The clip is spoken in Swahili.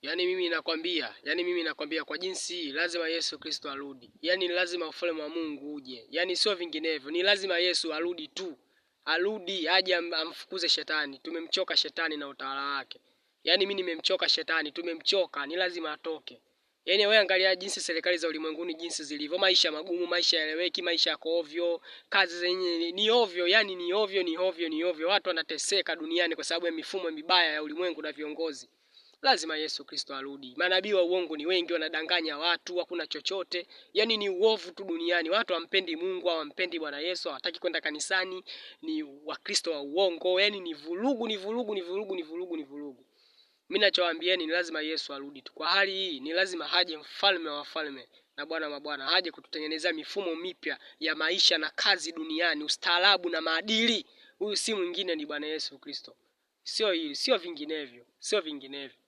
Yaani mimi nakwambia, yaani mimi nakwambia kwa jinsi hii lazima Yesu Kristo arudi. Yaani lazima ufalme wa Mungu uje. Yaani sio vinginevyo, ni lazima Yesu arudi tu. Arudi aje amfukuze shetani. Tumemchoka shetani na utawala wake. Yaani mimi nimemchoka shetani, tumemchoka, ni lazima atoke. Yaani wewe angalia jinsi serikali za ulimwenguni jinsi zilivyo, maisha magumu, maisha yaeleweki, maisha yako ovyo, kazi zenyewe ni ovyo, yani ni ovyo, ni ovyo, ni ovyo. Watu wanateseka duniani kwa sababu ya mifumo mibaya ya ulimwengu na viongozi. Lazima Yesu Kristo arudi. Manabii wa uongo ni wengi, wanadanganya watu, hakuna chochote. Yaani ni uovu tu duniani. Watu hawampendi Mungu, hawampendi Bwana Yesu, hawataki kwenda kanisani, ni Wakristo wa uongo. Yaani ni vurugu, ni vurugu, ni vurugu, ni vurugu, ni vurugu. Mimi nachowaambieni ni lazima Yesu arudi tu. Kwa hali hii ni lazima haje mfalme wa wafalme na Bwana wa mabwana, aje kututengenezea mifumo mipya ya maisha na kazi duniani, ustaarabu na maadili. Huyu si mwingine ni Bwana Yesu Kristo. Sio hili, sio vinginevyo, sio vinginevyo.